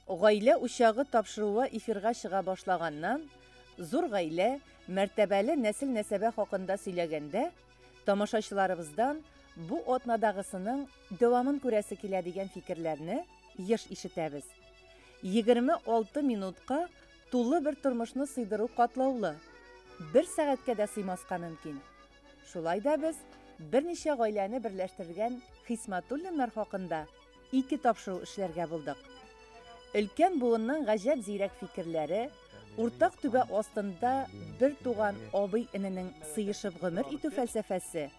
Гаилә учагы тапшыруы эфирга чыга башлаганнан, зур гаилә, мәртәбәле нәсел-нәсәбә хакында сөйләгәндә, тамашачыларыбыздан бу атнадагысының дәвамын күрәсе килә дигән фикерләрне еш ишетәбез. 26 минутка тулы бер тормышны сыйдыру катлаулы, бер сәгатькә дә сыймаска мөмкин. Шулай да без берничә гаиләне берләштергән Хисмәтуллиннар хакында ике тапшыру эшләргә булдык. Өлкән буынның гаҗәп зирәк фикерләре, уртак түбә астында бер туган абый-эненең сыешып гомер итү фәлсәфәсе,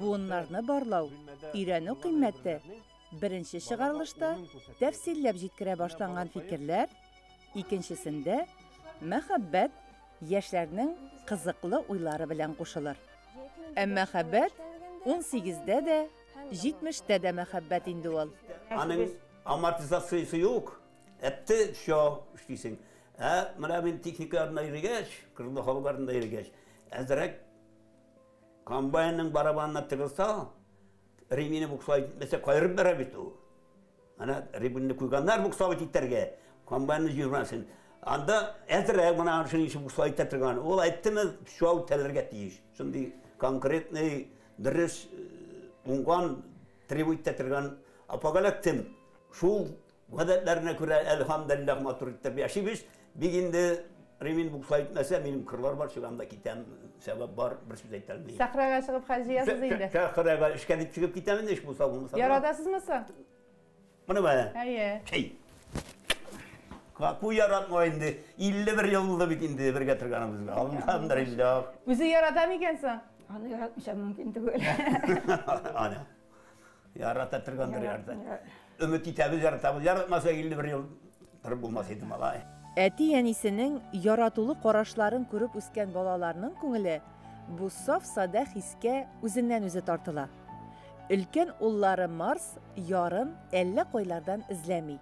буыннарны барлау, өйрәнү кыйммәте, беренче чыгарылышта тәфсилләп җиткерә башланган фикерләр, икенчесендә мәхәббәт, яшьләрнең кызыклы уйлары белән кушылыр. Ә мәхәббәт 18-дә дә, 70-тә дә мәхәббәт инде ул. Аның амортизациясе юк. Әтте, все, эшлисең. Ә менә мин техника артында йөргәч, кырда халык артында йөргәч, әзрәк комбайнның барабанына тыгылса, ремени буксалай итмәсә, каерып бәрә бит ул. Менә ремень куйганнар буксалай итәргә, комбайнны җирмәсен. Анда әзрәк менә шуның өчен буксалай итә торган. Ул әйттеме, все үтәлергә тиеш. Шундый конкретный, дөрес, уңган, требовать итә торган апага эләктем. Шул гадәтләренә күрә, әлхәмдүлилләһ, матур итеп яшибез. Бик инде ремень буксалай итмәсә, минем кырлар бар, чыгам да китәм. Сәбәп бар, бер сүз әйтә алмыйм. Сәхрәгә чыгып хәл җыясыз инде. Сәхрәгә эшкә дип чыгып китәм инде, эш булса булмаса. Яратасызмы соң? Моны ба? Әйе. Чәй. Каку яратма инде. 51 ел булды бит инде бергә торганыбызга. Алхамдулиллах. Үзе ярата микән соң? Аны яратмыйча мөмкин түгел. Ана. Ярата торгандыр, ярата. Өмет итәбез, яратабыз. Яратмаса 51 ел торып булмас иде малай. Әти-әнисенең яратулы карашларын күреп үскән балаларның күңеле бу саф-садә хискә үзеннән-үзе тартыла. Өлкән уллары Марс ярын әллә кайлардан эзләми.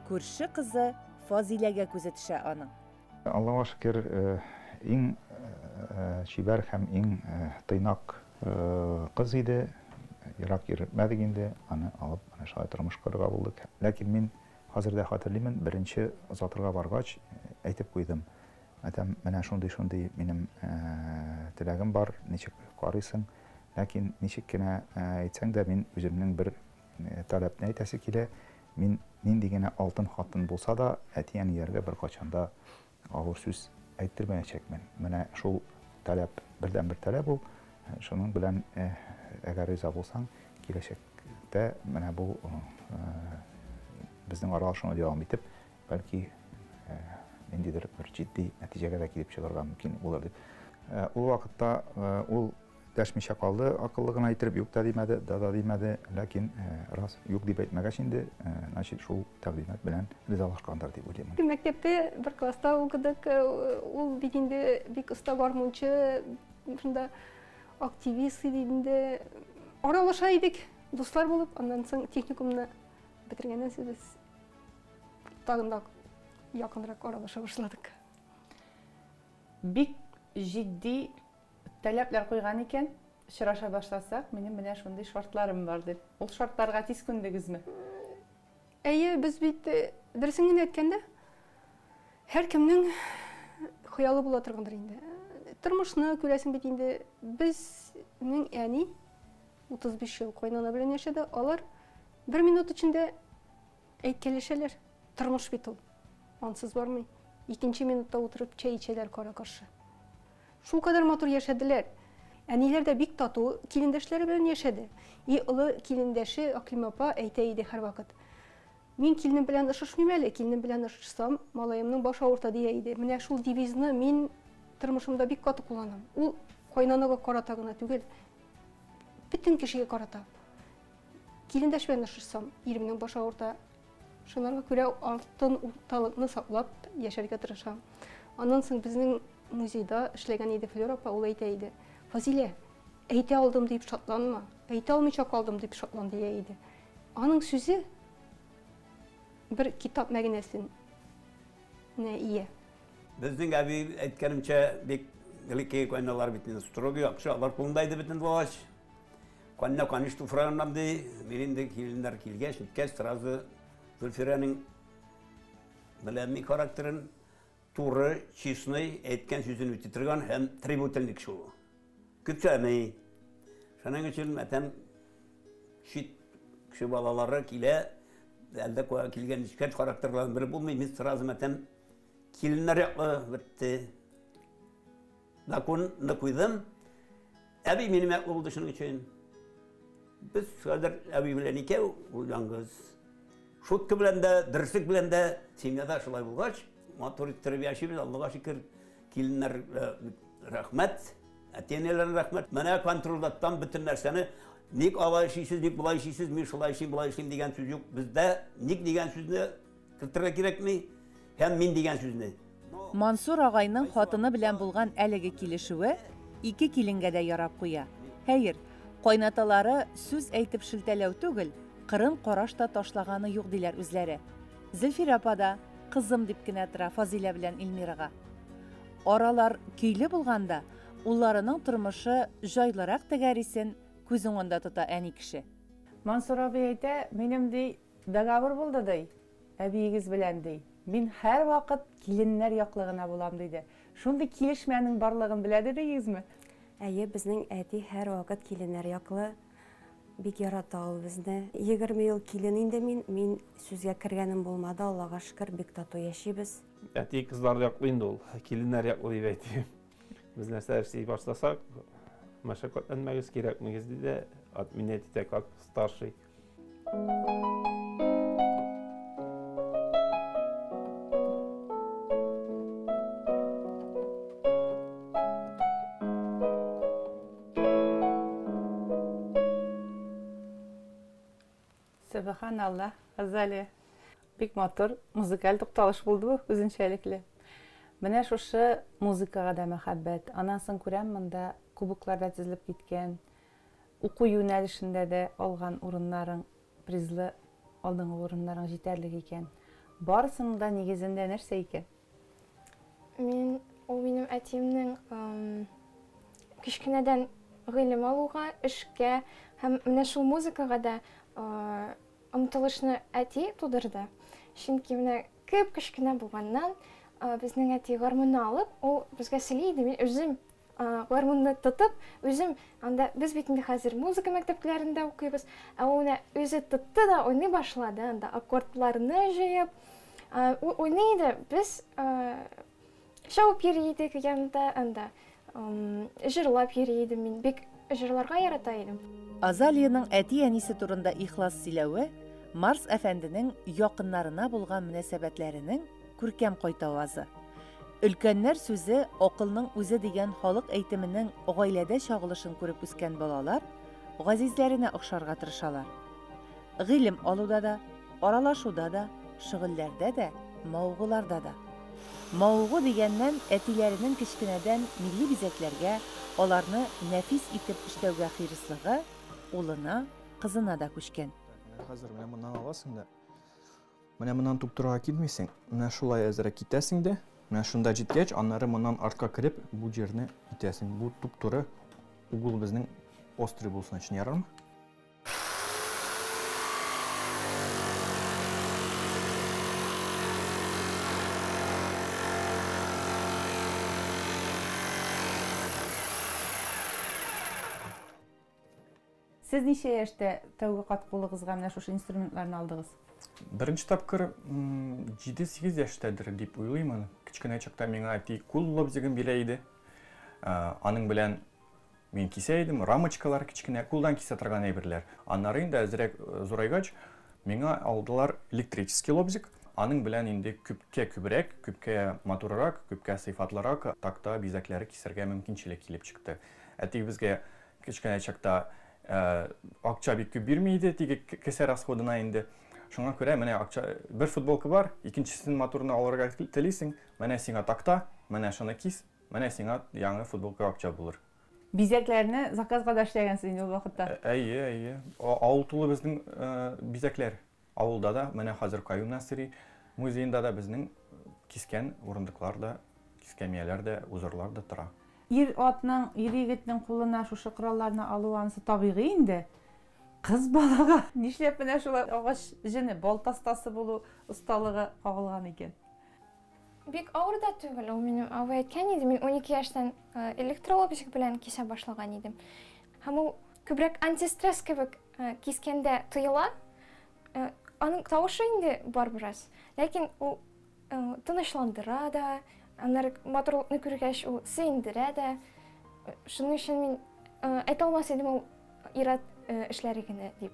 Күрше кызы Фазиләгә күзе төшә аның. Аллага шөкер, иң чибәр һәм иң тыйнак кыз иде. Ерак йөртмәдек инде, аны алып менә шулай тормыш корырга булдык. Ләкин мин хәзер дә хәтерлимен, беренче озатырга баргач, әйтеп куйдым. Әйтәм, менә шундый-шундый минем теләгем бар, ничек карыйсың? Ләкин ничек кенә әйтсәң дә, мин үземнең бер таләпне әйтәсе килә. Мин нинди генә алтын хатын булса да, әти-әниләргә беркайчан да авыр сүз әйттермәячәкмен. Менә шул таләп, бердәнбер таләп ул. Шуның белән, әгәр риза булсаң, киләчәктә менә бу безнең аралашуны дәвам итеп, бәлки ниндидер бер җитди нәтиҗәгә дә килеп чыгарга мөмкин булыр дип. Ул вакытта ул дәшмичә калды, акыллы гына иттереп, юк та димәде, да да димәде, ләкин рас юк дип әйтмәгәч инде, значит, шул тәкъдимат белән ризалашкандыр дип уйлыйм. Мәктәптә бер класста укыдык, ул бит инде бик оста гармунчы, шунда активист иде инде. Аралаша идек, дуслар булып, аннан соң техникумны бетергәннән соң без тагын да якынрак аралаша башладык. Бик җитди таләпләр куйган икән, очраша башласак, минем менә шундый шартларым бар дип. Ул шартларга тиз күндегезме? Әйе, без бит дөресен генә әйткәндә, һәркемнең хыялы була торгандыр инде. Тормышны күрәсең бит инде. Безнең әни 35 ел кайнана белән яшәде. Алар бер минут эчендә әйткәләшәләр. Тормыш бит ул. Ансыз бармый. Икенче минутта утырып чәй эчәләр кара-каршы. Шул кадәр матур яшәделәр. Әниләр дә бик тату килендәшләре белән яшәде. И олы килендәше Аклима апа әйтә иде һәрвакыт. Мин киленем белән ышышмыйм әле, киленем белән ышышсам, малаемның башы авырта дия иде. Менә шул девизны мин тормышымда бик каты кулланам. Ул кайнанага карата гына түгел, бөтен кешегә карата. Килендәш белән ышышсам, иремнең башы авырта. Шуларга күрә алтын урталыкны саклап яшәргә тырышам. Аннан соң безнең музейда эшләгән иде Флера апа, ул әйтә иде. Фазилә, әйтә алдым дип шатланма, әйтә алмыйча калдым дип шатлан дия иде. Аның сүзе бер китап мәгънәсенә ия. Безнең әби әйткәнемчә, бик элеккеге кайналар бит инде строгий, яхшы, алар кулында иде бөтен власть. Канна каныш туфрагыннан ди, мин инде киленнәр килгәч, үткәч, сразу Зөлфирәнең Беләм мин характерын. Туры, честный, әйткән сүзен үти торган һәм требовательный кеше ул. Көтсәми. Шуның өчен әтәм чит кеше балалары килә, әлдә кая килгән нечкә характерларын белеп булмый. Мин сразу әтәм киленнәр яклы бетте. Законны куйдым. Әби минем яклы булды шуның өчен. Без хәзер әби белән икәү, ул яңгыз. Шутка белән дә, дөреслек белән дә семьяда шулай булгач, матур иттереп яшибез, Аллага шөкер. Киленнәр рәхмәт, әти-әниләренә рәхмәт. Менә контрольдәттан бөтен нәрсәне ник алай эшлисез, ник болай эшлисез, мин шулай эшлим, болай эшлим дигән сүз юк. Бездә ник дигән сүзне кертергә кирәкми һәм мин дигән сүзне. Мансур агайның хатыны белән булган әлеге килешүе ике киленгә дә ярап куя. Хәер, кайнаталары сүз әйтеп шелтәләү түгел, кырын караш та ташлаганы юк диләр үзләре. Зөлфирә апа да кызым дип кенә тора Фазилә белән Эльмирага. Аралар көйле булганда, улларының тормышы җайлырак тәгәрисен күз уңында тота әни кеше. Мансур абый әйтә, минем, ди, договор булды, ди, әбиегез белән, ди. Мин һәрвакыт киленнәр яклы гына булам, диде. Шундый килешмәнең барлыгын белә дидегезме? Әйе, безнең әти һәрвакыт киленнәр яклы. Бик ярата ул безне. 20 ел килен инде мин. Мин сүзгә кергәнем булмады, Аллага шөкер, бик тату яшибез. Әти кызлар яклы инде ул, киленнәр яклы дип әйтим. Без нәрсә эшли башласак, мәшәкатьләнмәгез, кирәкмегез ди дә, отменять итә как старший. Сөбханалла, Азалия. Бик матур музыкаль тукталыш булды бу, үзенчәлекле. Менә шушы музыкага да мәхәббәт. Аннан соң күрәм монда кубоклар да тезелеп киткән. Уку юнәлешендә дә алган урыннарың, призлы алдынгы урыннарың җитәрлек икән. Барысының да нигезендә нәрсә икән? Мин ул минем әтиемнең кечкенәдән гыйлем алуга, эшкә һәм менә шул музыкага да омтылышны әти тудырды. Чөнки менә кеп кечкенә булганнан безнең әти гармунны алып, ул безгә сөйли иде, мин үзем гармунны тотып, үзем анда без бит инде хәзер музыка мәктәпләрендә укыйбыз, ә ул менә үзе тотты да уйный башлады, анда аккордларны җыеп, ул уйный иде, без чабып йөри идек янында, анда җырлап йөри идем мин, бик җырларга ярата идем. Азалиянең әти-әнисе турында ихлас сөйләве Марс әфәнденең якыннарына булган мөнәсәбәтләренең күркәм кайтавазы. Өлкәннәр сүзе акылның үзе дигән халык әйтеменең гаиләдә чагылышын күреп үскән балалар газизләренә охшарга тырышалар. Гыйлем алуда да, аралашуда да, шөгыльләрдә дә, мавыгуларда да. Мавыгу дигәннән әтиләренең кечкенәдән милли бизәкләргә, аларны нәфис итеп эшләүгә хирыслыгы улына, кызына да күчкән. Хәзер менә моннан аласың да, менә моннан туп-турыга килмисең, менә шулай әзрәк китәсең дә, менә шунда җиткәч, аннары моннан артка кереп, бу җирне итәсең. Бу туп-туры угол безнең острый булсын өчен, ярармы? Сез ничә яшьтә тәүге кат кулыгызга менә шушы инструментларны алдыгыз? Беренче тапкыр 7-8 яшьтәдер дип уйлыйм. Кечкенә чакта миңа әти кул лобзигын бирә иде. Аның белән мин кисә идем, рамочкалар кечкенә, кулдан кисә торган әйберләр. Аннары инде әзрәк зурайгач, миңа алдылар электрический лобзик. Аның белән инде күпкә күбрәк, күпкә матуррак, күпкә сыйфатлырак такта бизәкләре кисәргә мөмкинчелек килеп чыкты. Әти безгә кечкенә чакта акча бик күп бирми иде, теге кесә расходына инде. Шуңа күрә менә акча, бер футболка бар, икенчесен матурны алырга телисең, менә сиңа такта, менә шуны кис, менә сиңа яңа футболка акча булыр. Бизәкләрне заказга да эшләгәнсез инде ул вакытта. Әйе, әйе. Авыл тулы безнең бизәкләр. Авылда да, менә хәзер Каюм Насыйри музеенда да безнең кискән урындыклар да, кискәмияләр дә, узорлар да тора. Ир атның, ир егетнең кулына шушы коралларны алу анысы табигый инде. Кыз балага нишләп менә шулай агач җене, балта остасы булу осталыгы кагылган икән? бик авыр да түгел. Ул минем абый әйткән иде, мин 12 яшьтән электролобзик белән кисә башлаган идем. Һәм ул күбрәк антистресс кебек кискәндә тоела. Аның тавышы инде бар бераз. Ләкин ул тынычландыра да, аннары матурлыкны күргәч, ул сөендерә дә. Шуның өчен мин әйтә алмас идем ул ир-ат эшләре генә дип.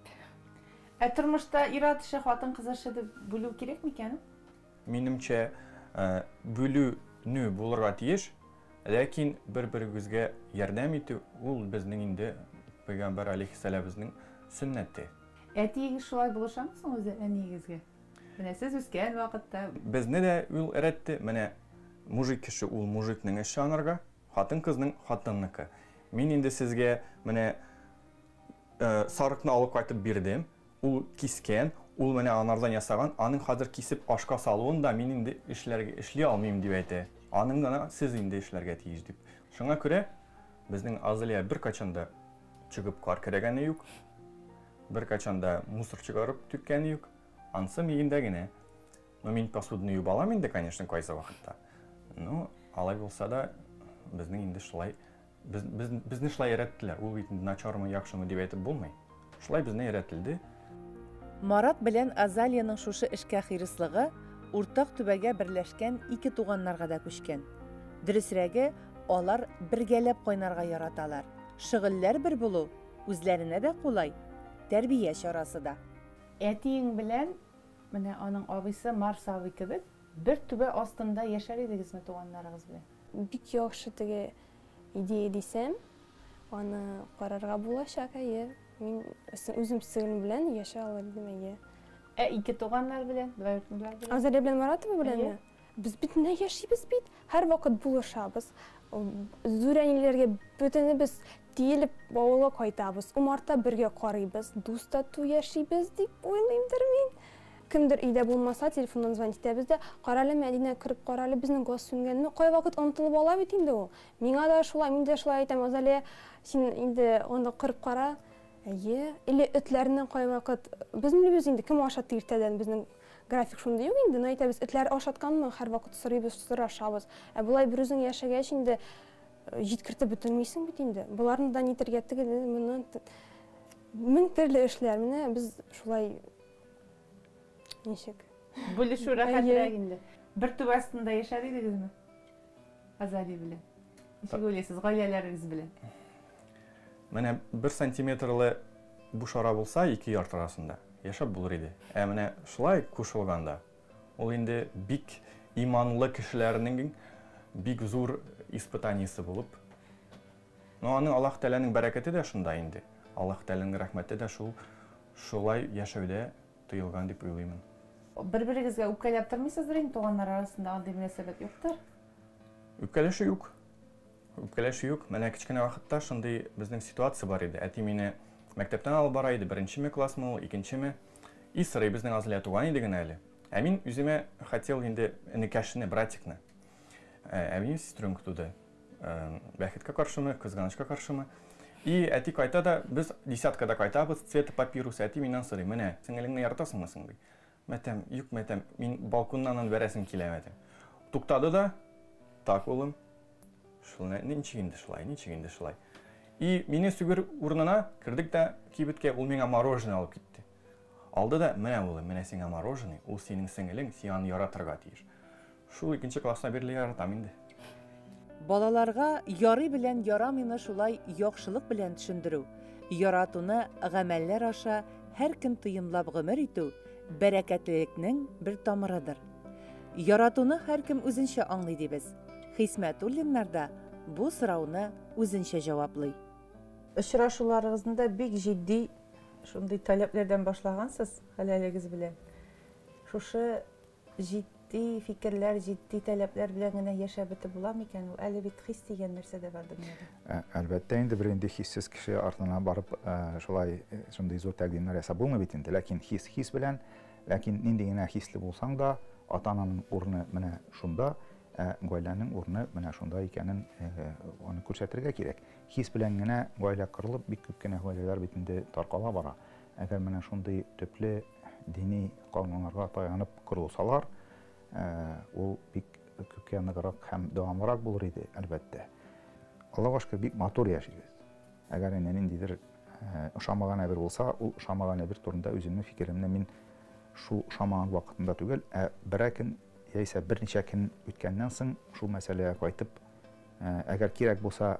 Ә тормышта ир-ат эше, хатын-кыз эше дип бүлү кирәк микән? Минемчә, бүлү булырга тиеш, ләкин бер-берегезгә ярдәм итү ул безнең инде пәйгамбәр алейхиссәламебезнең сөннәте. Әтиегез шулай булышамы соң үзе әниегезгә? Менә сез үскән вакытта. Безне дә ул өйрәтте. Менә мужик кеше ул мужикның эше анарга, хатын-кызның хатынныкы. Мин инде сезгә менә сарыкны алып кайтып бирдем. Ул кискән, ул менә анардан ясаган, аның хәзер кисеп ашка салуын да мин инде эшләргә эшли алмыйм дип әйтә. Аның гына сез инде эшләргә тиеш дип. Шуңа күрә безнең Азалия беркайчан да чыгып кар көрәгәне юк. Беркайчан да мусор чыгарып түккәне юк. Ансы мигендә генә. Ну, мин посудны юып алам инде, конечно, кайсы вакытта. Ну, алай булса да, безнең инде шулай без, без, безне шулай өйрәттеләр. Ул бит инде начармы, яхшымы дип әйтеп булмый. Шулай безне өйрәтелде. Марат белән Азалиянең шушы эшкә хирыслыгы уртак түбәгә берләшкән ике туганнарга да күчкән. Дөресрәге, алар бергәләп кайнарга яраталар. Шөгыльләр бер булу үзләренә дә кулай, тәрбия чарасы да. Әтиең белән менә аның абыйсы Марс абый кебек бер түбә астында яшәр идегезме туганнарыгыз белән? Бик яхшы теге идея дисәм, аны карарга булачак, әйе. Мин үзем сеңлем белән яшәй алыр идем, әйе. Ә ике туганнар белән, двоюродныйлар белән? Азалия белән Маратова беләнме? Без бит менә яшибез бит, һәрвакыт булышабыз. Зур әниләргә бөтенебез тиелеп авылга кайтабыз, умарта бергә карыйбыз, дус тату яшибез дип уйлыймдыр мин. Кемдер өйдә булмаса, телефоннан звонить итәбез дә, карале, Мәдинә, кереп карале, безнең газ сүнгәнме? Кайвакыт онытылып ала бит инде ул. Миңа да шулай, мин дә шулай әйтәм, Азалия, син инде анда кереп кара. Әйе, или этләрне кайвакыт, без белмибез инде, кем ашатты иртәдән, безнең график шундый юк инде, но әйтәбез, этләр ашатканмы, һәрвакыт сорыйбыз, сорашабыз. Ә болай берүзең яшәгәч инде җиткертеп бетермисең бит инде. Боларны да нитергә тегене, моны мең төрле эшләр. Менә без шулай ничек? Бүлешү рәхәтрәк инде. Бер түбә астында яшәр идегезме? Азалия белән. Ничек уйлыйсыз, гаиләләрегез белән? Менә бер сантиметрлы буш ара булса, ике ярты арасында яшәп булыр иде. Ә менә шулай кушылганда, ул инде бик иманлы кешеләрнең бик зур испытаниесе булып. Но аның Аллаһ Тәгаләнең бәрәкәте дә шунда инде. Аллаһ Тәгаләнең рәхмәте дә шул шулай яшәүдә тоелган дип уйлыймын. Бер-берегезгә үпкәләп тормыйсыздыр инде, туганнар арасында андый мөнәсәбәт юктыр? Үпкәләшү юк. Үпкәләшү юк. Менә кечкенә вакытта шундый безнең ситуация бар иде. Әти мине мәктәптән алып бара иде, беренчеме классмы ул, икенчеме. И сорый, безнең Азалия туган иде генә әле. Ә мин үземә хотел инде энекәшне, братикны. Ә минем сестренка туды. Бәхеткә каршымы, кызганычка каршымы. И әти кайта да, без десяткада кайтабыз, цвета папирус, әти миннән сорый, менә, сеңелеңне яратасыңмы соң, ди. Мәтәм, юк, мәтәм, мин балконнан аны бәрәсем килә, мәтәм. Туктады да, так, улым, шул ничек инде шулай, ничек инде шулай. И мине сүгер урынына кердек тә кибеткә, ул миңа мороженое алып китте. Алды да, менә улым, менә сиңа мороженое, ул синең сеңелең, син аны яратырга тиеш. Шул икенче класстан бирле яратам инде. Балаларга ярый белән ярамыйны шулай яхшылык белән төшендерү, яратуны гамәлләр аша һәркем тоемлап гомер итү бәрәкәтлелекнең бер тамырыдыр. Яратуны һәркем үзенчә аңлый дибез. Хисмәтуллиннар да бу сорауны үзенчә җаваплый. Очрашуларыгызны да бик җитди шундый таләпләрдән башлагансыз хәләлегез белән. Шушы җитди фикерләр, җитди таләпләр белән генә яшәп бетеп була микән ул? Әле бит хис дигән нәрсә дә бар дөньяда. Әлбәттә инде бер инде хиссез кеше артына барып шулай шундый зур тәкъдимнәр ясап булмый бит инде. Ләкин хис хис белән, ләкин нинди генә хисле булсаң да, ата-ананың урыны менә шунда, ә гаиләнең урыны менә шунда икәнен аны күрсәтергә кирәк. Хис белән генә гаилә корылып, бик күп кенә гаиләләр бит инде таркала бара. Әгәр менә шундый төпле дини кануннарга таянып корылсалар, ул бик күпкә ныграк һәм дәвамлырак булыр иде, әлбәттә. Аллага шөкер, бик матур яшибез. Әгәр инде ниндидер ошамаган әйбер булса, ул ошамаган әйбер турында үземнең фикеремне мин шул ошамаган вакытында түгел, ә берәр көн яисә берничә көн үткәннән соң шул мәсьәләгә кайтып, әгәр кирәк булса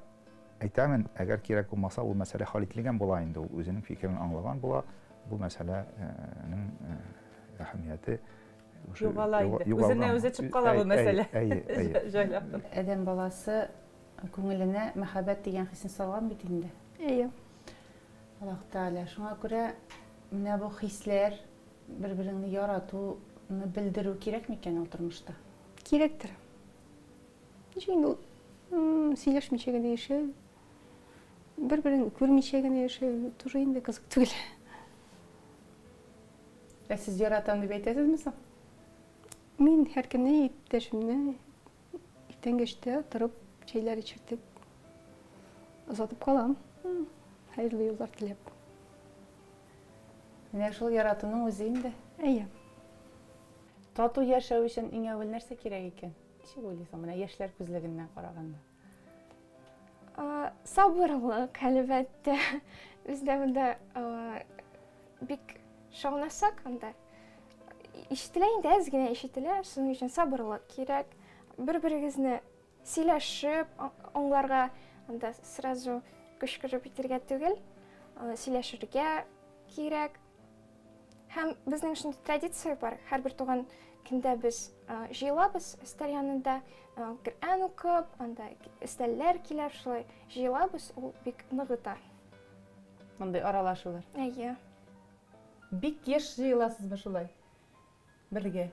әйтәмен, әгәр кирәк булмаса, ул мәсьәлә хәл ителгән була инде, ул үзенең фикерен аңлаган була. Бу мәсьәләнең әһәмияте югала инде. Үзеннән үзе төшеп кала бу мәсьәлә. Әйе, әйе. Җайлап. Адәм баласы күңеленә мәхәббәт дигән хисне салган бит инде. Әйе. Аллаһ Тәгалә. Шуңа күрә менә бу хисләр, бер-береңне яратуны белдерү кирәк микән ул тормышта? Кирәктер. Ничек инде ул сөйләшмичә генә яшәү, бер-береңне күрмичә генә яшәү тоже инде кызык түгел. Ә сез яратам дип әйтәсезме соң? Мин һәркемне, иптәшемне иртәнге өчтә торып, чәйләр эчертеп, озатып калам. Хәерле юллар теләп. Менә шул яратуның үзе инде. Әйе. Тату яшәү өчен иң әүвәл нәрсә кирәк икән? Ничек уйлыйсың, менә яшьләр күзлегеннән караганда? Сабырлык, әлбәттә. Бездә монда бик шаунасак анда ишетелә инде, әз генә ишетелә, шуның өчен сабырлык кирәк. Бер-берегезне сөйләшеп аңларга, анда сразу кычкырып итәргә түгел, сөйләшергә кирәк. Һәм безнең шундый традиция бар, һәрбер туган көндә без җыелабыз өстәл янында, Коръән укып, анда өстәлләр килә, шулай җыелабыз, ул бик ныгыта. Мондый аралашулар. Әйе. Бик еш җыеласызмы шулай? Бергә.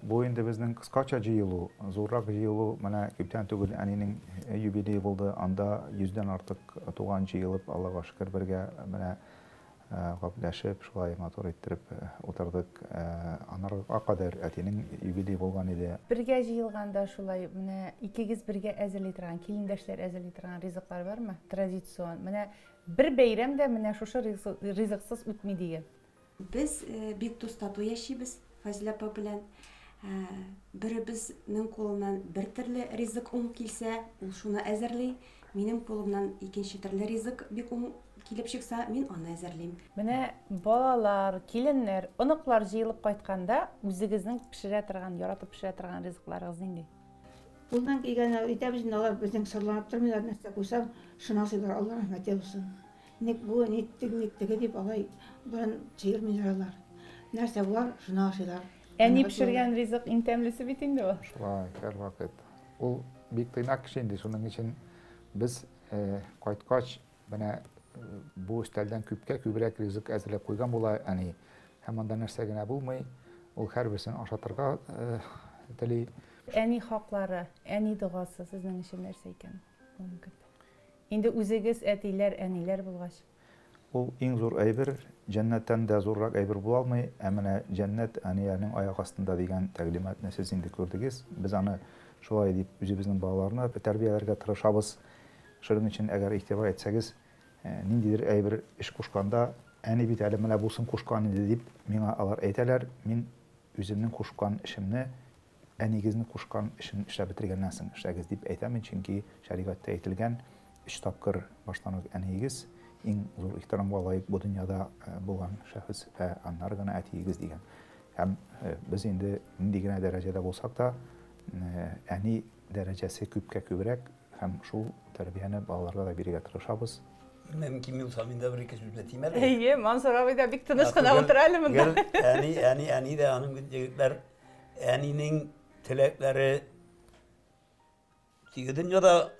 Бу инде безнең кыскача җыелу, зуррак җыелу, менә күптән түгел әнинең юбилее булды, анда йөздән артык туган җыелып, Аллага шөкер, бергә менә гәпләшеп, шулай матур иттереп утырдык. Анарга кадәр әтинең юбилее булган иде. Бергә җыелганда шулай, менә икегез бергә әзерли торган, килендәшләр әзерли торган ризыклар бармы? Традицион. Менә бер бәйрәм дә менә шушы ризыксыз үтми дигән. Без бик дус тату яшибез Фазилә апа белән. Беребезнең кулыннан бер төрле ризык уң килсә, ул шуны әзерли. Минем кулымнан икенче төрле ризык бик уң килеп чыкса, мин аны әзерлим. Менә балалар, киленнәр, оныклар җыелып кайтканда, үзегезнең пешерә торган, яратып пешерә торган ризыкларыгыз нинди? Кулдан килгәнне итәбез инде, алар безнең сырланып тормыйлар, нәрсә куйсаң, шуны ашыйлар, Алла рәхмәте булсын. Ник бу, ник теге, ник теге дип алай борын чөермиләр алар. Нәрсә бар, шуны ашыйлар. Әни пешергән ризык иң тәмлесе бит инде ул. Шулай, һәрвакыт. Ул бик тыйнак кеше инде, шуның өчен без кайткач, менә бу өстәлдән күпкә күбрәк ризык әзерләп куйган була әни. Һәм анда нәрсә генә булмый, ул һәрберсен ашатырга тели. Әни хаклары, әни догасы сезнең өчен нәрсә икән бүгенге көндә? Инде үзегез әтиләр, әниләр булгач. Ул иң зур әйбер, җәннәттән дә зуррак әйбер була алмый, ә менә җәннәт әниләрнең аяк астында дигән тәгълиматны сез инде күрдегез. Без аны шулай дип үзебезнең балаларны тәрбияләргә тырышабыз. Шуның өчен, әгәр игътибар итсәгез, ниндидер әйбер эш кушканда, әни бит әле менә бусын кушкан иде дип миңа алар әйтәләр, мин үземнең кушкан эшемне әнигезнең кушкан эшен эшләп бетергәннән соң эшләгез дип әйтәмен, чөнки шәригатьтә әйтелгән өч тапкыр баштан ук әниегез иң зур ихтирамга лаек бу дөньяда булган шәхес, ә аннары гына әтиегез дигән. Һәм без инде нинди генә дәрәҗәдә булсак та, әни дәрәҗәсе күпкә күбрәк һәм шул тәрбияне балаларга да бирергә тырышабыз. Мөмкин булса, мин дә бер-ике сүз әйтим әле. Әйе, Мансур абый да бик тыныч кына утыра әле монда. Әни, әни, әни дә аның егетләр әнинең теләкләре теге дөньяда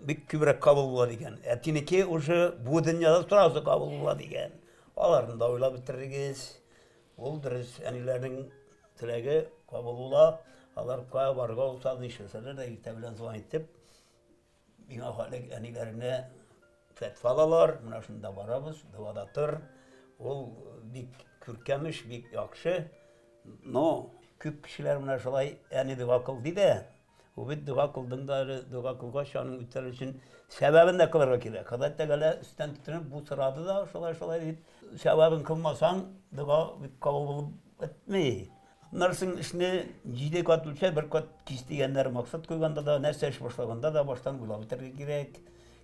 бик күбрәк кабул була дигән. Әтинеке уже бу дөньяда сразу кабул була дигән. Аларны да уйлап бетерегез. Ул дөрес, әниләрнең теләге кабул була. Алар кая барырга булса, нишләсәләр дә иртә белән звонить итеп, миңа хәлек әниләренә фәтва алалар, менә шунда барабыз, догада тор. Ул бик күркәм эш, бик яхшы. Но күп кешеләр менә шулай әни дога кыл ди дә, ул бит дога кылдың да әле дога кылгач, аның үтәр өчен сәбәбен дә кылырга кирәк. Ходай Тәгалә өстән тотынып бу сорады да, шулай шулай дип, сәбәбен кылмасаң, дога бик кабул булып бетми. Аннан эшне җиде кат үлчә, бер кат кис дигәннәр максат куйганда да, нәрсә эш башлаганда да баштан уйлап бетерергә кирәк.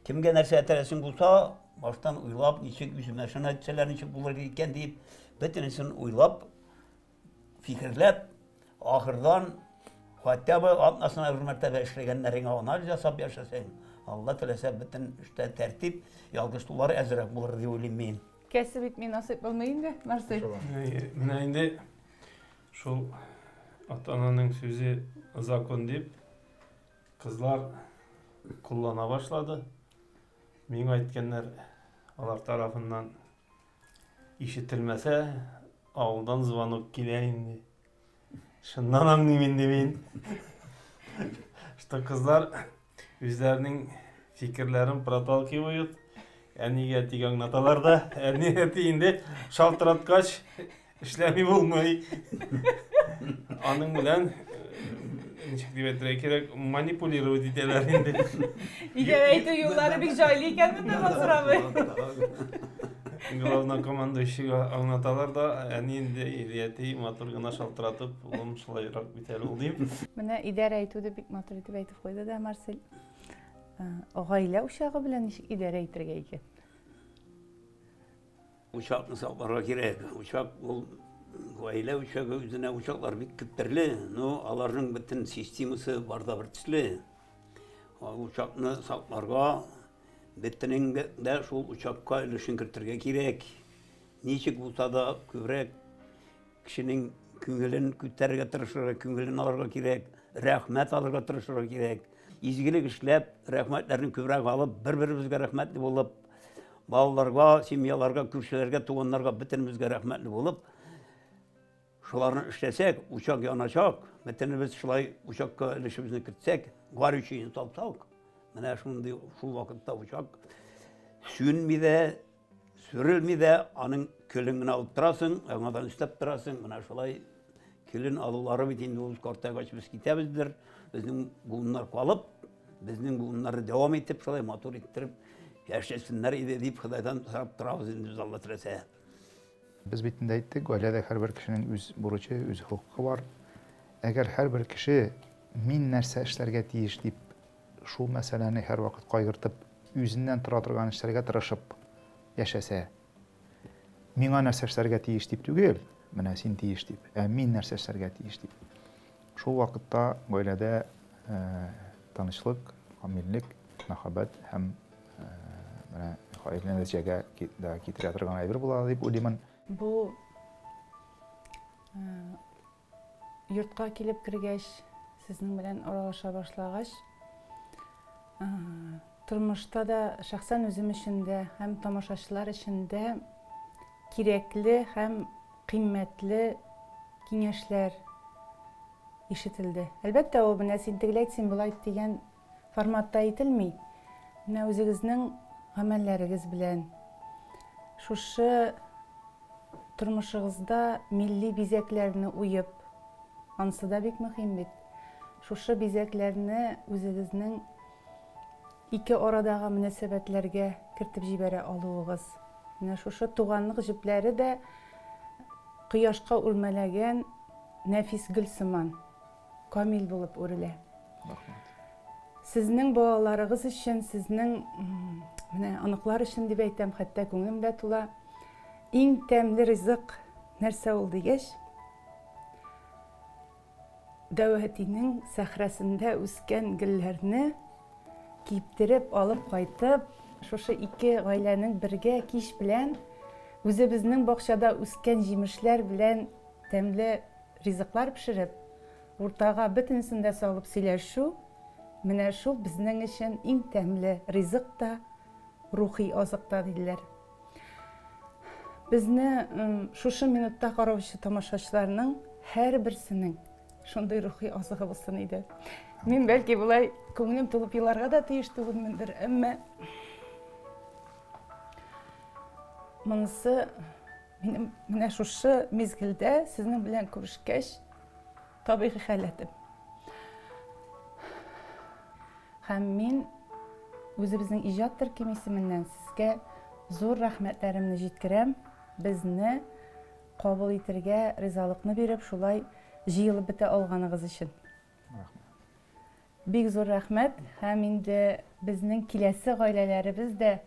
Кемгә нәрсә әтерәсең булса, баштан уйлап, ничек үземә шуны әйтсәләр, ничек булыр икән дип, бөтенесен уйлап, фикерләп, ахырдан хотя бы атнасына бер мәртәбә эшләгәннәреңә анализ ясап яшәсәң, Алла теләсә, бөтен эштә тәртип, ялгышлар әзрәк булыр дип уйлыйм мин. Кәсеп итми насыйп булмый инде, Марсель. Менә инде шул ата-ананың сүзе закон дип кызлар куллана башлады. Миңа әйткәннәр алар тарафыннан ишетелмәсә, авылдан звонок килә инде. Шуннан аңлыйм инде мин. Что кызлар үзләренең фикерләрен проталкивают. Әнигә әтигә аңлаталар да, әни әти инде шалтыраткач эшләми булмый. Аның белән ничек дип әйтергә кирәк, манипулировать итәләр инде. Идарә итү юллары бик җайлы икән монда, Мансур абый. Главнокомандующийга аңлаталар да, әни инде или әти матур гына шалтыратып, улым шулайрак бит әле ул дип. Менә идарә итү дип бик матур итеп әйтеп куйды да Марсель. Гаилә учагы белән ничек идарә итәргә икән? Учакны сакларга кирәк. Учак ул гаилә учагы үзенә учаклар бик күп төрле, но аларның бөтен системасы бар да бер төсле. Учакны сакларга, бөтенең дә шул учакка өлешен кертергә кирәк. Ничек булса да күбрәк кешенең күңелен күтәрергә тырышырга, күңелен алырга кирәк, рәхмәт алырга тырышырга кирәк. Изгелек эшләп, рәхмәтләрне күбрәк алып, бер-беребезгә рәхмәтле булып, балаларга, семьяларга, күршеләргә, туганнарга бөтенебезгә рәхмәтле булып, шуларны эшләсәк, учак яначак, бөтенебез шулай учакка өлешебезне кертсәк, горючийны тапсак, менә шундый шул вакытта учак сүнми дә, сүрелми дә, аның көлен генә алып торасың, яңадан өстәп торасың, менә шулай көлен алулары бит инде ул картайгач без китәбездер, безнең буыннар калып, безнең буыннарны дәвам итеп, шулай матур иттереп яшәсеннәр иде дип Ходайдан сорап торабыз инде без Алла теләсә. Без бит инде әйттек, гаиләдә һәрбер кешенең үз бурычы, үз хокукы бар. Әгәр һәрбер кеше мин нәрсә эшләргә тиеш дип шул мәсьәләне һәрвакыт кайгыртып, үзеннән тора торган эшләргә тырышып яшәсә, миңа нәрсә эшләргә тиеш дип түгел, менә син тиеш дип, ә мин нәрсә эшләргә тиеш дип. Шул вакытта гаиләдә тынычлык, камиллек, мәхәббәт һәм менә хәерле нәтиҗәгә дә китерә торган әйбер була дип уйлыймын. Бу йортка килеп кергәч, сезнең белән аралаша башлагач, тормышта да шәхсән үзем өчен дә һәм тамашачылар өчен дә кирәкле һәм кыйммәтле киңәшләр ишетелде. Әлбәттә, ул менә син тегеләй, син болай дигән форматта әйтелми. Менә үзегезнең гамәлләрегез белән шушы тормышыгызда милли бизәкләрне уеп, ансы да бик мөһим бит. Шушы бизәкләрне үзегезнең ике арадагы мөнәсәбәтләргә кертеп җибәрә алуыгыз. Менә шушы туганлык җепләре дә кояшка үрмәләгән нәфис гөл сыман, камил булып үрелә. Рәхмәт. Сезнең балаларыгыз өчен, сезнең менә оныклар өчен дип әйтәм, хәтта күңелем дә тула. Иң тәмле ризык нәрсә ул дигәч, Дәү әтинең сәхрәсендә үскән гөлләрне киптереп алып кайтып, шушы ике гаиләнең бергә кич белән үзебезнең бакчада үскән җимешләр белән тәмле ризыклар пешереп, уртага бөтенесен дә салып сөйләшү, менә шул безнең өчен иң тәмле ризык та, рухи азык та диделәр. Безне шушы минутта караучы тамашачыларның һәрберсенең шундый рухи азыгы булсын иде. Мин бәлки болай күңелем тулып еларга да тиеш түгелмендер, әмма монысы минем менә шушы мизгелдә сезнең белән күрешкәч табигый халәтем. Һәм мин үзебезнең иҗат төркеме исеменнән сезгә зур рәхмәтләремне җиткерәм. Безне кабул итергә ризалыкны биреп, шулай җыелып бетә алганыгыз өчен. Рәхмәт. Бик зур рәхмәт. Һәм инде безнең киләсе гаиләләребез дә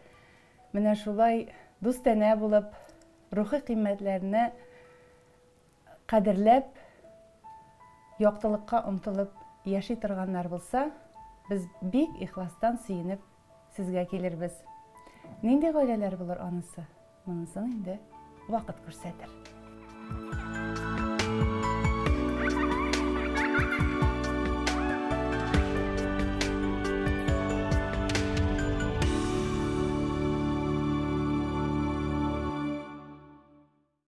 менә шулай дустанә булып, рухи кыйммәтләрне кадерләп, яктылыкка омтылып яши торганнар булса, без бик ихластан сөенеп сезгә килербез. Нинди гаиләләр булыр анысы? Монысын инде вакыт күрсәтер.